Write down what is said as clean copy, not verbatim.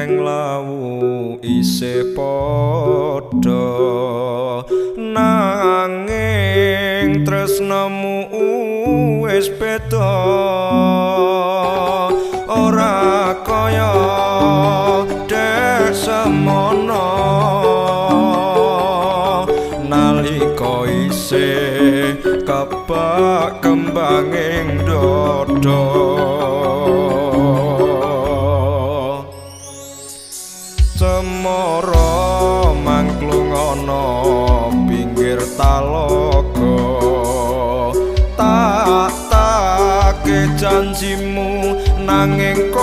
Genteng Lawu isih padha, nanging tresnamu wis beda, ora kaya dek semono nalika isih kebak kembanging dada. Cemara mangklung ana pinggir talaga, tak take janjimu nanging